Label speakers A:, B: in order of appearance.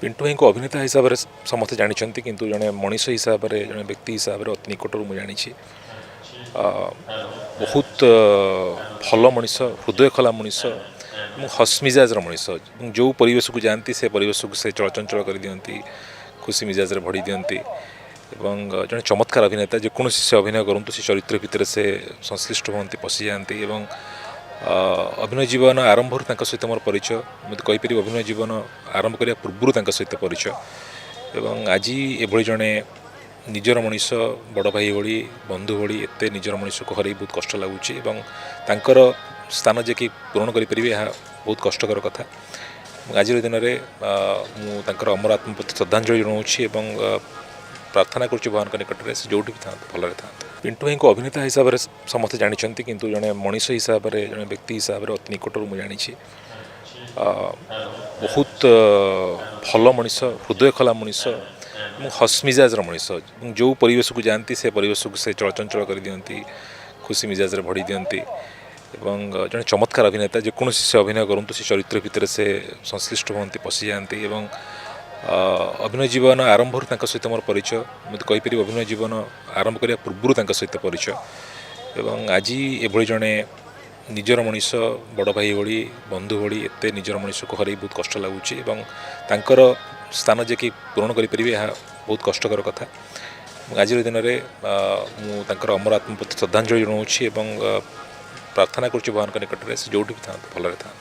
A: ପିଣ୍ଟୁ ଭାଇଙ୍କୁ ଅଭିନେତା ହିସାବରେ ସମସ୍ତେ ଜାଣିଛନ୍ତି, କିନ୍ତୁ ଜଣେ ମଣିଷ ହିସାବରେ, ଜଣେ ବ୍ୟକ୍ତି ହିସାବରେ ଅତି ନିକଟରୁ ମୁଁ ଜାଣିଛି। ବହୁତ ଭଲ ମଣିଷ, ହୃଦୟ ଖୋଲା ମଣିଷ ଏବଂ ହସମିଜାଜର ମଣିଷ ଏବଂ ଯେଉଁ ପରିବେଶକୁ ଯାଆନ୍ତି, ସେ ପରିବେଶକୁ ସେ ଚଳଚଞ୍ଚଳ କରିଦିଅନ୍ତି, ଖୁସି ମିଜାଜରେ ଭରି ଦିଅନ୍ତି ଏବଂ ଜଣେ ଚମତ୍କାର ଅଭିନେତା। ଯେକୌଣସି ସେ ଅଭିନୟ କରନ୍ତୁ, ସେ ଚରିତ୍ର ଭିତରେ ସେ ସଂଶ୍ଳିଷ୍ଟ ହୁଅନ୍ତି, ପଶିଯାଆନ୍ତି ଏବଂ ଅଭିନୟ ଜୀବନ ଆରମ୍ଭରୁ ତାଙ୍କ ସହିତ ମୋର ପରିଚୟ। ମୁଁ ତ କହିପାରିବି, ଅଭିନୟ ଜୀବନ ଆରମ୍ଭ କରିବା ପୂର୍ବରୁ ତାଙ୍କ ସହିତ ପରିଚୟ ଏବଂ ଆଜି ଏଭଳି ଜଣେ ନିଜର ମଣିଷ, ବଡ଼ ଭାଇ ଭଳି, ବନ୍ଧୁ ଭଳି, ଏତେ ନିଜର ମଣିଷକୁ ହରାଇ ବହୁତ କଷ୍ଟ ଲାଗୁଛି ଏବଂ ତାଙ୍କର ସ୍ଥାନ ଯେ କି ପୂରଣ କରିପାରିବେ, ଏହା ବହୁତ କଷ୍ଟକର କଥା। ଏବଂ ଆଜିର ଦିନରେ ମୁଁ ତାଙ୍କର ଅମର ଆତ୍ମ ପ୍ରତି ଶ୍ରଦ୍ଧାଞ୍ଜଳି ଜଣାଉଛି ଏବଂ ପ୍ରାର୍ଥନା କରୁଛି ଭଗବାନଙ୍କ ନିକଟରେ, ସେ ଯେଉଁଠି ବି ଥାଆନ୍ତୁ, ଭଲରେ ଥାଆନ୍ତୁ। ପିଣ୍ଟୁ ଭାଇଙ୍କୁ ଅଭିନେତା ହିସାବରେ ସମସ୍ତେ ଜାଣିଛନ୍ତି, କିନ୍ତୁ ଜଣେ ମଣିଷ ହିସାବରେ, ଜଣେ ବ୍ୟକ୍ତି ହିସାବରେ ଅତି ନିକଟରୁ ମୁଁ ଜାଣିଛି। ବହୁତ ଭଲ ମଣିଷ, ହୃଦୟ ଖୋଲା ମଣିଷ ଏବଂ ହସମିଜାଜର ମଣିଷ ଏବଂ ଯେଉଁ ପରିବେଶକୁ ଯାଆନ୍ତି, ସେ ପରିବେଶକୁ ସେ ଚଳଚଞ୍ଚଳ କରିଦିଅନ୍ତି, ଖୁସି ମିଜାଜରେ ଭରି ଦିଅନ୍ତି ଏବଂ ଜଣେ ଚମତ୍କାର ଅଭିନେତା। ଯେକୌଣସି ସେ ଅଭିନୟ କରନ୍ତୁ, ସେ ଚରିତ୍ର ଭିତରେ ସେ ସଂଶ୍ଳିଷ୍ଟ ହୁଅନ୍ତି, ପଶିଯାଆନ୍ତି ଏବଂ ଅଭିନୟ ଜୀବନ ଆରମ୍ଭରୁ ତାଙ୍କ ସହିତ ମୋର ପରିଚୟ। ମୁଁ ତ କହିପାରିବି, ଅଭିନୟ ଜୀବନ ଆରମ୍ଭ କରିବା ପୂର୍ବରୁ ତାଙ୍କ ସହିତ ପରିଚୟ ଏବଂ ଆଜି ଏଭଳି ଜଣେ ନିଜର ମଣିଷ, ବଡ଼ ଭାଇ ଭଳି, ବନ୍ଧୁ ଭଳି, ଏତେ ନିଜର ମଣିଷକୁ ହରାଇ ବହୁତ କଷ୍ଟ ଲାଗୁଛି ଏବଂ ତାଙ୍କର ସ୍ଥାନ ଯେ କି ପୂରଣ କରିପାରିବେ, ଏହା ବହୁତ କଷ୍ଟକର କଥା। ଏବଂ ଆଜିର ଦିନରେ ମୁଁ ତାଙ୍କର ଅମର ଆତ୍ମ ପ୍ରତି ଶ୍ରଦ୍ଧାଞ୍ଜଳି ଜଣାଉଛି ଏବଂ ପ୍ରାର୍ଥନା କରୁଛି ଭଗବାନଙ୍କ ନିକଟରେ, ସେ ଯେଉଁଠି ବି ଥାଆନ୍ତୁ, ଭଲରେ ଥାଆନ୍ତୁ।